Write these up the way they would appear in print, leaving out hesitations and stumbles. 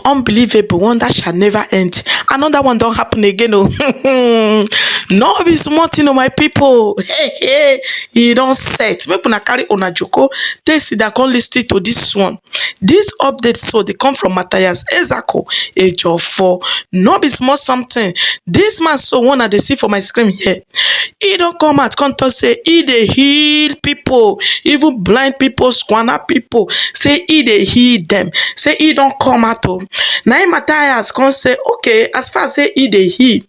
Unbelievable, wonder shall never end. Another one don happen again oh. No be small thing oh, my people. Hey hey, e don set. Make una carry una joko take sit down come listen to this one. This update so dey come from Matthias Ezeaku Ejiofor. No be small something. This man so one I dey see for my screen here, e don come out come talk say e dey heal people, even blind people, squana people, say e dey heal them, say e don come out oh. Na im Matthias come say okay, as far as say e dey heal,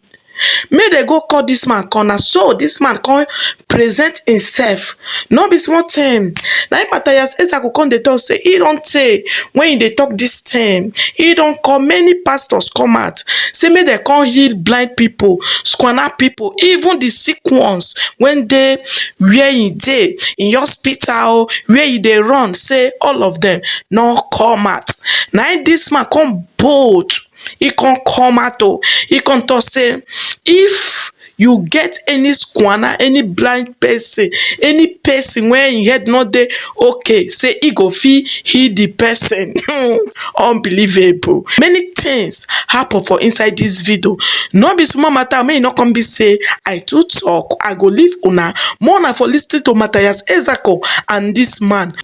make dem go call this man come. Na so this man come present himself. No be small thing. Na im Matthias Ezeaku come dey talk say e don tey when e dey talk this thing. E don call many pastors come out say make dem come heal blind people, squana people, even the sick ones wey dey where e dey, in hospital where e dey run, say all of them no come out. Na im this man come bold, e come come out oh, e come talk say if you get any squana, any blind person, any person wey im head no dey okay, say e go fit heal the person. Unbelievable. Many things happen for inside this video. No be small matter. Make e no come be say I too talk. I go leave una more una for listen to Matthias Ezeaku and this man.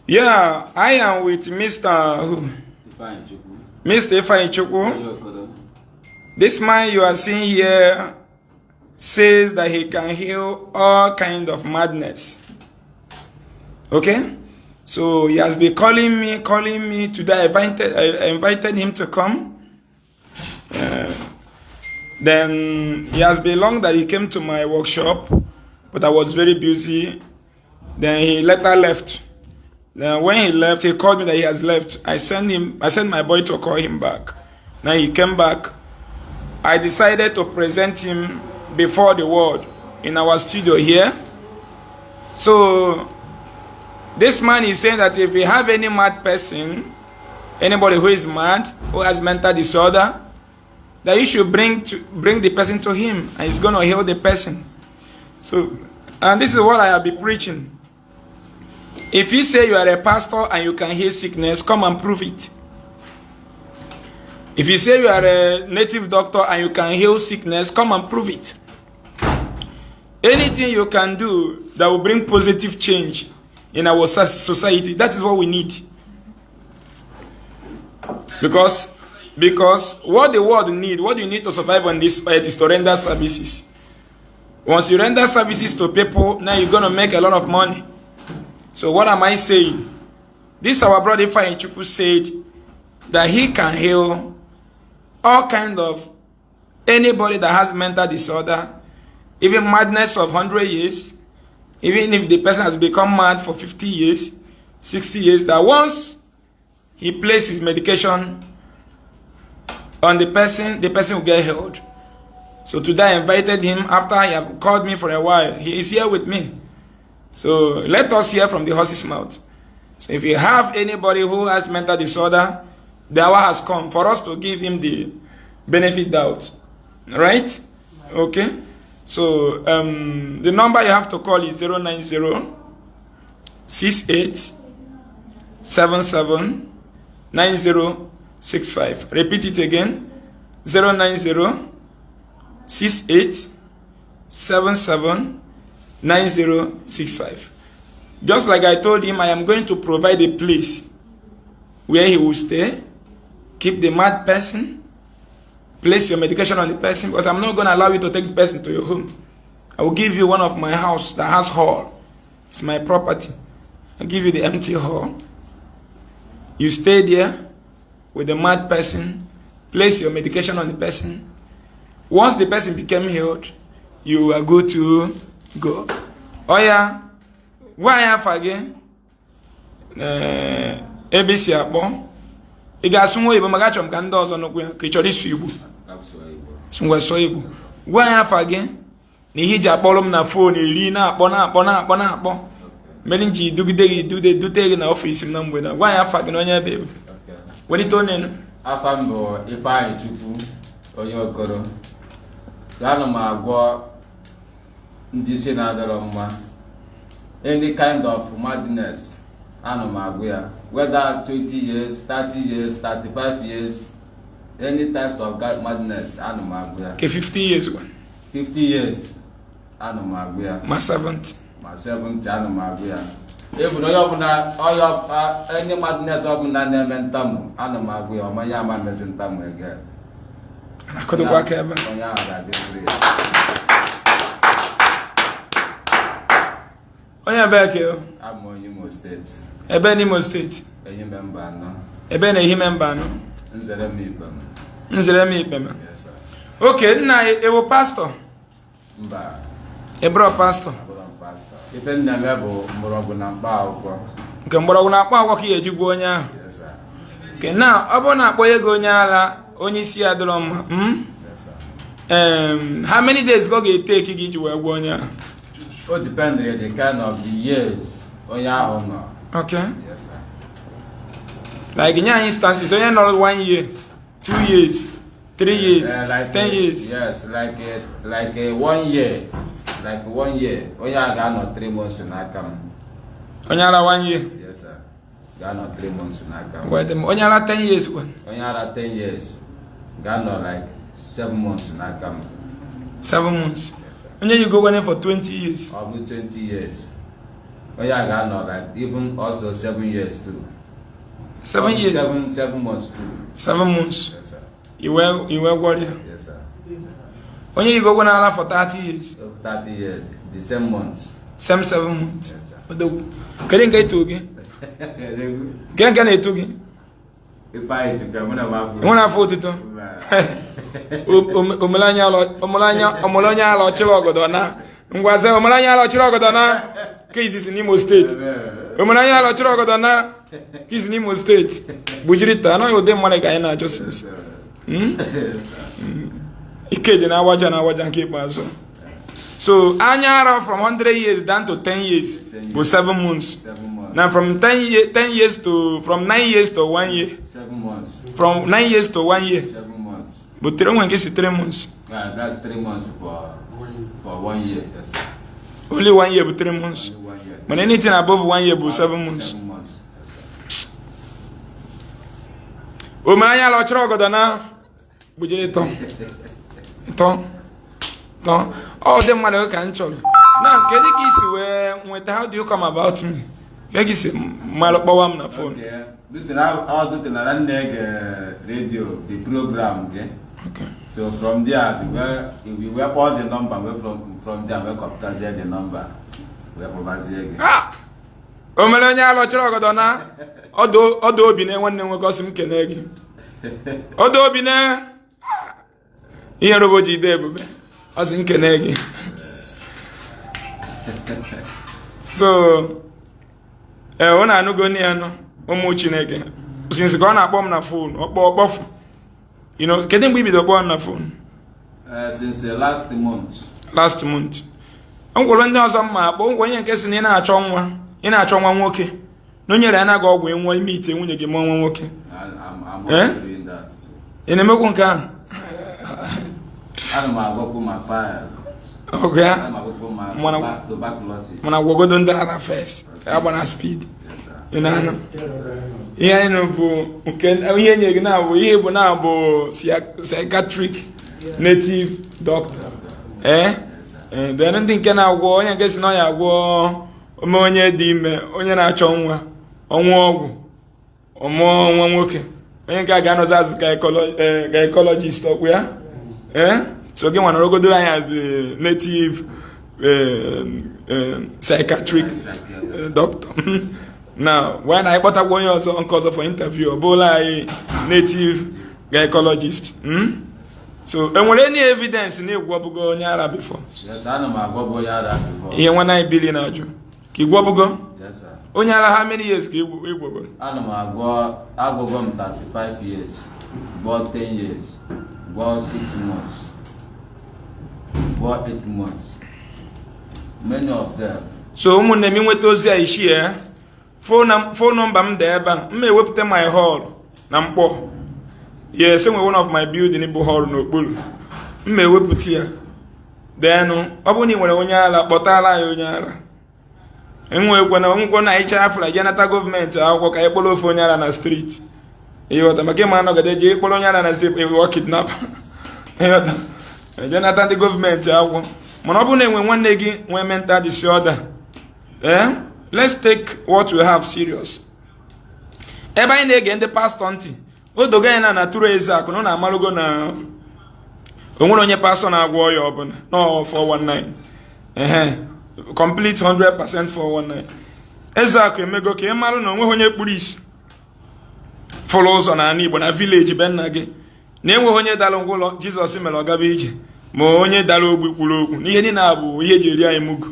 Yeah, I am with Mr. Who? Ifeanyi Chukwu. Mr. Ifeanyi Chukwu. Onye Okoro. This man you are seeing here says that he can heal all kind of madness. Okay? So he has been calling me, calling me. Today I invited him to come. Then he has been long that he came to my workshop, but I was very busy. Then he later left. Then when he left, he called me that he has left. I sent my boy to call him back. Now he came back. I decided to present him before the world in our studio here. So this man is saying that if you have any mad person, anybody who is mad, who has mental disorder, that you should bring the person to him and he's going to heal the person. So, and this is what I have been preaching. If you say you are a pastor and you can heal sickness, come and prove it. If you say you are a native doctor and you can heal sickness, come and prove it. Anything you can do that will bring positive change in our society, that is what we need. Because what the world need, what you need to survive on this earth is to render services. Once you render services to people, now you're going to make a lot of money. So what am I saying? This our brother Ifeanyi Chukwu said that he can heal all kind of anybody that has mental disorder, even madness of 100 years, even if the person has become mad for 50 years, 60 years, that once he places his medication on the person will get healed. So today I invited him after he had called me for a while. He is here with me. So let us hear from the horse's mouth. So if you have anybody who has mental disorder, the hour has come for us to give him the benefit doubt. Right? Okay? So the number you have to call is 090 68 77 9065. Repeat it again: 090 68 77 9065. Just like I told him, I am going to provide a place where he will stay, keep the mad person, place your medication on the person, because I'm not going to allow you to take the person to your home. I will give you one of my house that has hall. It's my property. I give you the empty hall. You stay there with the mad person, place your medication on the person. Once the person became healed, you are good to go. Oh yeah, gwa anyị afa gị, ee, ebe i si akpọ. Ị ga-asụ nwa oyibo maka achọrọ m ka ndị ọzọ nụkwu ya, ka ị chọrọ ịsụ Igbo? Ngwa, sụọ Igbo. Gwa anyị afa gị na ihe iji akpọrọ m na phone eri na-akpọ na-akpọ na-akpọ na-akpọ mere m ji dugide gị dude dute gị na office m na mgbede a. Gwa anyị afa gị na onye ebe ebe. Welite onye enu. Afa m bụ Ifeanyị Chukwu onye Okoro. So ana m agwọ ndị isi na-adọrọ mma, any kind of madness. Ana m agwọ ya, whether 20 years, 30 years, 35 years, any types of madness, ana m agwọ ya. Nke 50 years gwa? 50 years, ana m agwọ ya. Ma 70? Ma 70, ana m agwọ ya. Ebu onye ọbụla, onye any madness ọbụla na-eme ntamu, ana m agwọ ya. Ọmanye ama mezi ntamu again. Na-akọdokwa aka ebe a. Onye ahụ ga-adị free. Onye ebee ka ị? Abụ m onye Imo Steeti. Ebe n'Imo Steeti? Ehime Mbano. Ebe na Ehime Mbano? Nzere m ikpe m. Nzere m ikpe m. Yes, sir. Okay, nna anyị, ewu pastọ? Mba. Ị bụrụ pastọ? Abụrụ m pastọ. Ife m na-eme bụ mgbọrọgwụ na mkpa akwụkwọ. Nke mgbọrọgwụ na mkpa akwụkwọ ka ị ga-eji gwọọ onye ahụ? Yes, sir. Nke na ọ bụrụ na akpọ ego onye ara, onye isi ya dịrọ mma, Yes, sir. How many days ka ọ ga-eteki gị iji wee gwọọ onye ahụ? O depend the kind of the years onye ahụ nọ. Okay. Yes, sir. Like nye anyị instances, onye nọrọ 1 year, 2 years, 3 years, Like 10 years. Yes, like 1 year. Like 1 year. Onye a ga-anọ 3 months n'aka m. Onye ara 1 year? Yes, sir. Ga-anọ 3 months n'aka m. Wee dị m. Onye ara 10 years kwan? Onye ara 10 years ga-anọ like 7 months n'aka m. 7 months. Yes, sir. Onye you go gwane for 20 years? Ọ bụ 20 years. Onye a ga-anọ like even also 7 years too. 7 years? 7 months too. 7 months. Yes, sir. Iwe gwọrọ ya? Yes, sir. Onye you go gwane ala for 30 years? So 30 years, the same month. Same 7 months. Yes, sir. Odogwu. Kedu nke eto gị? Nke nke na-eto gị? Ifeanyị Chukwu, mụ na m afọ. Nwere afọ otuto? Omelanya ala ọchịrị ọgọdọ na ngwaze omelanya ala ọchịrị ọgọdọ na nke izizi n'Imo Steeti. Omelanya ala ọchịrị ọgọdọ na nke izizi n'Imo Steeti. Gbujiri taa, anaghị ụdị mmadụ ka anyị na-achọ sinsi. Ike dị na awaja na awaja nke ikpeazụ. So anya ara from 100 years down to 10 years bụ 7 months. 7 months. Now from 10 years to from 9 years to 1 year. 7 months. From 9 years to 1 year. 7 months. But 3 months is 3 months. Yeah, that's 3 months for 1 year. Yes, sir. Only 1 year but 3 months. Only 1 year. But anything above 1 year but 7 months. 7 months. Yes, sir. Omenanya ala ọchịrị ọgọdọ na gbujiri tọ. Tọ. Tọ. Ọ dị mmadụ ka m chọrọ. Now, kedu ka isi wee nweta, how do you come about me? Kedu ka isi mmalụ kpọwa m na phone? Okay. Due to na na-ege radio, the program, okay? Okay. So from there, we were all the number, we from there, we computer the number. We kpọbazie gị. Ah! O mere onye ala ọchịrị ọgọdọ na ọdụ obi na nwanne m nwoke ọsị m kene gị. Ọdụ obi na ihe robo ji ide ebube ọsị m kene gị. So ọ na-anụgo nne ya nụ ụmụ Chineke since ka ọ na-akpọ m na phone ọkpọ ọkpọfu. You know, kedu mgbe i bido kpọọ m na phone? Since last month. Last month. Ngwụrụ ndị ọzọ mma akpọ ngwa onye nke si na ị na-achọ nwa, ị na-achọ nwa nwoke. Na o nyere ya na-aga ọgwụ ịnwụọ ime ite nwunye gị mụọ nwa nwoke. I'm doing that. Ị na-emekwu nke ahụ? Ana m agwọkwu ma pile. Ọgụ ya? Ana m agwọkwu ma tuberculosis. Mana gwọgodo ndị ala first. Ya gbara speed. Yes, sir. Ị na-anụ? Ihe anyị nụ bụ nke ihe nye gị na-abụ ihe bụ na-abụ psychiatric native doctor. Then ndị nke na-agwọ onye nke si na ọ ya agwọ ome onye dị ime, onye na-achọ nwa, ọnwụ ọgwụ, ọmụọ nwa nwoke. Onye nke a ga-anọzi as gynecologist ọkpụ ya. So gị nwa nọrọgodoro anyị as a native psychiatric doctor. Now, why na ịkpọtakwa onye ọzọ nke ọzọ for interview, ọ bụla anyị native gynecologist. So, enwere any evidence na ịgwọbugo onye ara before? Yes, ana m agwọbụ onye ara before. Ihe nwanne anyị Billy na-ajụ. Ka ịgwọbugo? Yes, sir. Onye ara how many years ka ịgwọgoro? Ana m agwọ agwọgọ m 35 years, gwọọ 10 years, gwọọ 6 months, gwọọ 8 months. Many of them. So ụmụnne m ịnweta ozi a ishi ya. Phone number m dị ebe a. M ewepụta my hall na mkpọ. Yes, enwe one of my building bụ hall n'okpuru. M ewepụta ya. Then ọ bụrụ na ị nwere onye ara, kpọtara ya onye ara. Enwekwe na nkwọ na ịcha afụra je nata gọọmenti akwụkwọ ka anyị kpọrọ ofe onye ara na street. Ịghọta maka ịma anọgide je kpọrọ onye ara na street, ịghọ kidnap. Ịghọta, je nata ndị gọọmenti akwụkwọ. Mana ọ bụrụ na enwe nwanne gị nwee mental disorder, let's take what we have serious. Ebe anyị na-ege ndị pastọ ntị, o dogo anyị na tụrụ Ezeaku na ọ na-amalụgo na o nwere onye pastọ na-agwọ ọya ọbụla no 419, ehe, complete 100% 419. Ezeaku emego ka ị marụ na onweghị onye kpuru isi fụrụ ụzọ n'ala Igbo na village be nna gị, na enweghị onye dara ngwụlọ Jizọs mere ọ gaba ije, ma onye dara ogbi kwuru okwu na ihe niile a bụ ihe eji eri anyị mugu.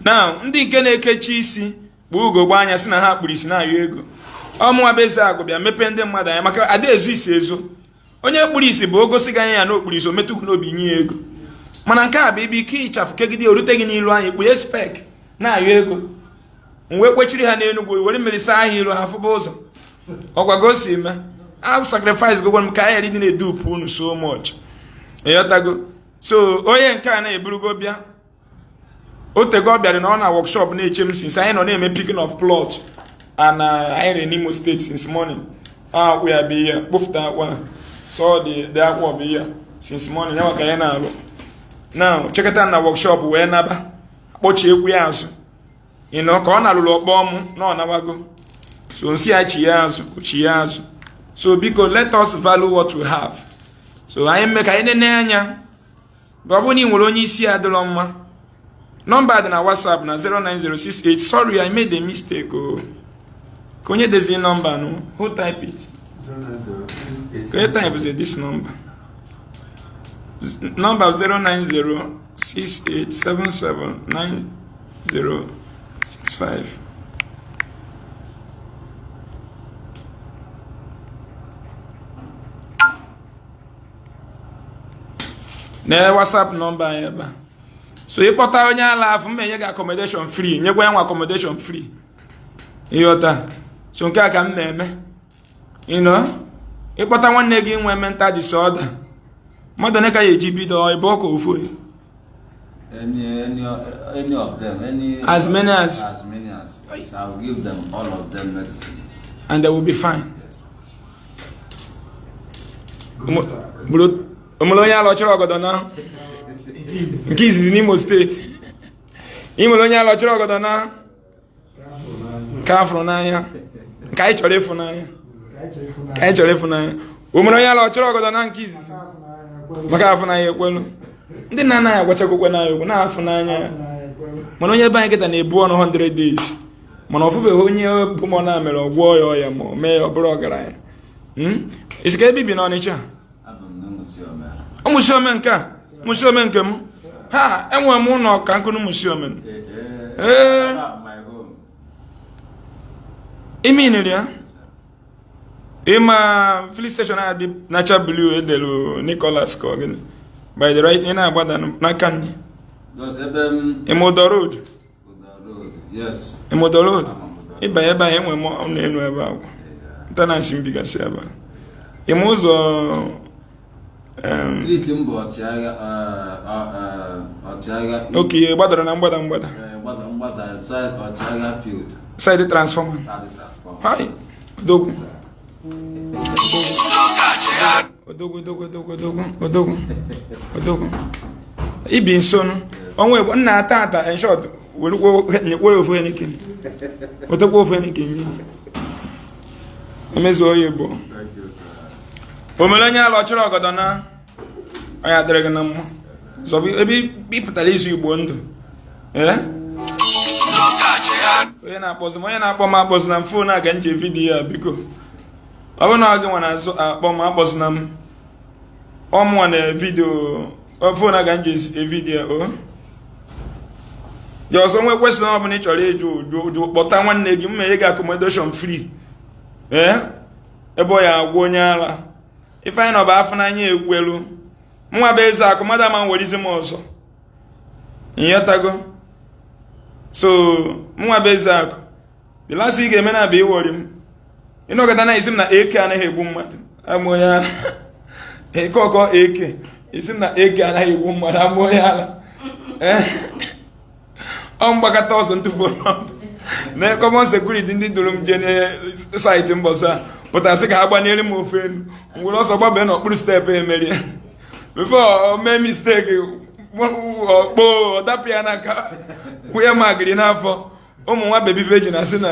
Na ndị nke na-ekechi isi kpuo ugogbe anya si na ha kpuru isi na-ayọ ego, ọmụnwa bụ Ezeaku bịa mepee ndị mmadụ anya maka ada ezu isi ezo. Onye kpuru isi bụ o gosi gị anya ya na okpuru isi, o metụ gị n'obi nye ya ego. Mana nke a bụ ibe ike ịchafụ kegide orute gị n'ilu anya, kpunye spec na-ayọ ego. M wee kwechiri ha n'Enugwu were mmiri saa ha ilu ha fụba ụzọ. Ọgwa gosi me a sacrifice gogwa m ka anyị ghara ịdị na-edupu unu so much. Ịghọtago? So onye nke a na-eburugo bịa otego ọ bịara na ọ na workshop na-eche m since anyị nọ na-eme picking of plot and anyị re n'Imo State since morning. Akwụ ya bụ ihe kpụfụta akwa so dị akwa bụ ihe since morning ya maka anyị na-arụ now chekọta na workshop wee naba akpọchi ekwu ya azụ ịnọ ka ọ na-alụrụ ọkpọ mụ na ọ nawago. So nsị ya chi ya azụ, chi ya azụ. So biko let us value what we have. So anyị mee ka anyị nene anya. Ọ bụrụ na ị nwere onye isi ya adịrọ mma, nọmba dị na WhatsApp na 09068. Sorry, I made a mistake. Oh, ka onye dezie nọmba nụ, who type it? 09068. Ka onye type is this number? Number 09068779065. Na WhatsApp nọmba anyị ebe a. So ịkpọta onye ala afọ mma enye gị accommodation free, nyekwa ya nwa accommodation free. Ịghọta? So nke a ka m na-eme. Ịkpọta nwanne gị nwee mental disorder, mmadụ ole ka ya eji bido ịbụ ọka ofu? Any of them, any As many as- as many as. So I'll give them all of them medicine. And they will be fine. Yes. Omere onye ala ọchịrị ọgọdọ na nke izizi n'Imo steeti. Ị nwere onye ala ọchịrị ọgọdọ na nke afụrụ n'anya, nke anyị chọrọ ịfụnanya, nke anyị chọrọ ịfụnanya. O mere onye ala ọchịrị ọgọdọ na nke izizi maka afụnanya ekwelu. Ndị nna anaghị agwachagokwe n'anya okwu na-afụ n'anya ya. Mana onye be anyị kịta na-ebu ọnụ 100 days, mana ọ fụbeghị onye bụ m na mere ọgwụọ ya ọya ma o mee ya ọ bụrụ ọgaranya. Isi ka ebe bi n'Ọnịcha? Abụ m n'Ụmụsiome. Ụmụsiome nke a, Ụmụsiome nke m. Ha enwere m ụlọ ka nkụ n'Ụmụsiome. Ee. My home. Ime iniri ya? Ịma filling station a dị nacha blue edelu Nicholas ka ọ gịnị? By the right, ị na-agbada n'aka nne. Just ebe m Ịma Ụdọ Road? Ụdọ Road. Yes. Ịma Ụdọ Road? Ama m Ụdọ. Ịba ebe a enwe m ụlọ elu ebe ahụ. Tenants m bigasị ebe a. Ịma ụzọ Street m bụ Ọchịagha, Ọchịagha. Oke gbadara na mgbada mgbada. Gbada mgbada side Ọchịagha field. Side transformer. Side transformer. Hi. Odogwu. Odogwu, odogwu, odogwu, odogwu, odogwu, odogwu. Ibi nso nụ. Ọnwa egbo nna ata ata in short werekwuo ofu Heineken. Wetakwa ofu Heineken nye. Emezuo ya egbo. Thank you, sir. O mere onye ala ọchịrị ọgọdọ na onye adịrị gị na mma. Zọbụ ebe ị pụtara izu Igbo ndụ. Ee? Onye na-akpọzi m, onye na-akpọ m akpọzi na m phone a ga nje video a biko. Ọ bụrụ na ọ gị nwa na-azụ akpọ m akpọzi na m. Ọ mụnwa na video phone a ga nje video o. Dị ọzọ nwee kwesịrị ọ bụla ị chọrọ ịjụ jụ kpọta nwanne gị mma enye gị accommodation free. Ee? Ebe ọ ya agwụ onye ara. Ifeanyị nọ bụ afọ n'anya ekwelu. Mụnwa bụ Ezeaku mmadụ ama nwerizi m ọzọ. Ịghọtago? So mụnwa bụ Ezeaku. The last thing ị ga-eme na bụ ịwọri m. Ịnọkọta na isi m na AK anaghị egbu mmadụ. Amụ onye ara. Eke ọkọ AK. Isi m na AK anaghị egbu mmadụ. Amụ onye ara. Ọ mgbakọta ọsọ ntụfu na common security ndị duru m jee na site mbọsị a pụtasị ka ha gbanyere m ofe elu ngwere ọsọ gbabee n'okpuru step emerie before o mee mistake ọkpọ ọ dapụ ya n'aka kwụnye m agịrị n'afọ. Ụmụ nwa baby virgin asị na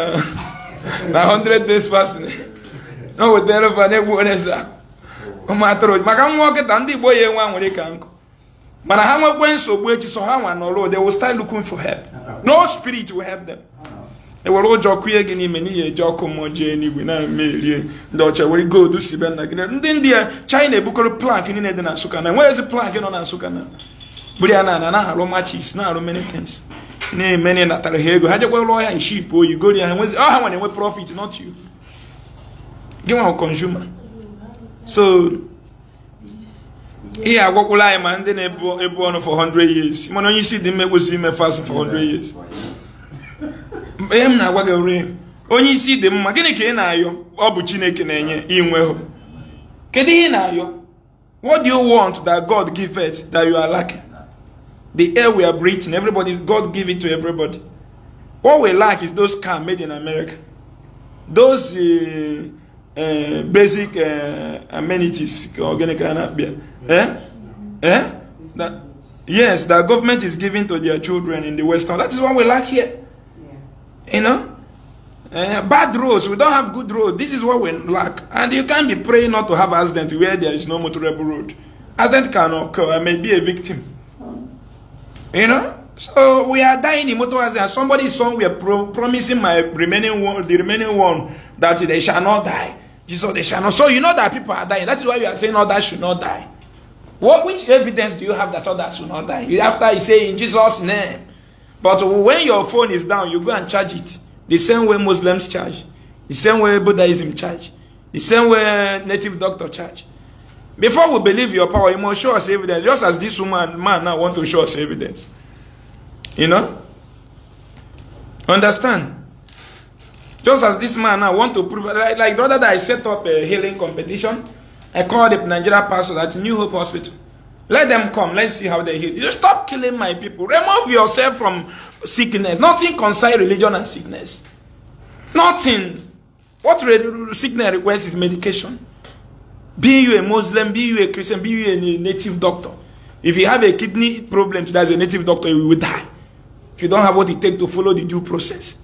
100 days fasting na o wetara fa na-egbu onye ụmụ atụrụ maka nwa ọkịta. Ndị Igbo ya enwe anwụrị ka nkụ, mana ha nwekwe nsogbu echi so ha nwa nọrọ, they will start looking for help. No spirit will help them. Ewere ụjọ kụnye gị n'ime n'ihi eji ọkụ mmụọ jee n'igwe na-eme erie ndị ọcha were gold si be nna gị. Ndị ya China ebukọrọ plank niile dị na Nsụka na enweghịzi plank nọ na Nsụka na buru ya na na-arụ matches, na-arụ many things na-eme na natara ha ego ha jekwa rụọ ya ship oyi gori ya. Ha nwezi ọ ha nwere enwe profit, not you. Gị nwa consumer. So ihe agwakwụla anyị ma ndị na-ebu ebu ọnụ for 100 years, mana onye isi dị mma ekwesịghị ime fast for 100 years. Ihe m na-agwa gị rie, onye isi dị mma, gịnị ka ị na-ayọ? Ọ bụ Chineke na-enye inwe. Kedu ihe ị na-ayọ? What do you want that God giveth that you are lacking? The air we are breathing, everybody, God give it to everybody. What we lack is those cars made in America, those basic amenities. Ka ọ gịnị ka a na-akpịa? Eh? Eh? That, yes, that government is giving to their children in the Western. That is what we lack here. Bad roads. We don't have good road. This is what we lack. And you can't be praying not to have accident where there is no motorable road. Accident can occur. I may be a victim. So we are dying in motor accident. Somebody somewhere promising my remaining one, the remaining one, that they shall not die. Jesus, they shall not. So you know that people are dying. That is why you are saying others should not die. Which evidence do you have that others should not die? You, after you say in Jesus' name. But when your phone is down, you go and charge it. The same way Muslims charge. The same way Buddhism charge. The same way native doctor charge. Before we believe your power, you must show us evidence. Just as this woman, man now want to show us evidence. You know? Understand? Just as this man now want to prove, like the other day I set up a healing competition. I called the Nigeria pastor at New Hope Hospital. Let them come. Let's see how they heal. You stop killing my people. Remove yourself from sickness. Nothing concerns religion and sickness. Nothing. What sickness requires is medication. Be you a Muslim, be you a Christian, be you a native doctor. If you have a kidney problem today as a native doctor, you will die. If you don't have what it takes to follow the due process.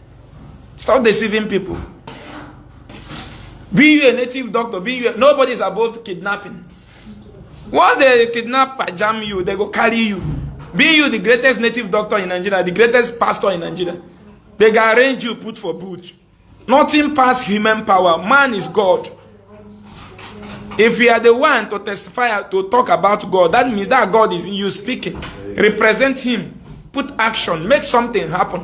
Stop deceiving people. Be you a native doctor, be you a, nobody is above kidnapping. Once they kidnap jam you, they go carry you. Be you the greatest native doctor in Nigeria, the greatest pastor in Nigeria. They can arrange you, put for boot. Nothing past human power. Man is God. If you are the one to testify, to talk about God, that means that God is in you speaking. Represent Him. Put action. Make something happen.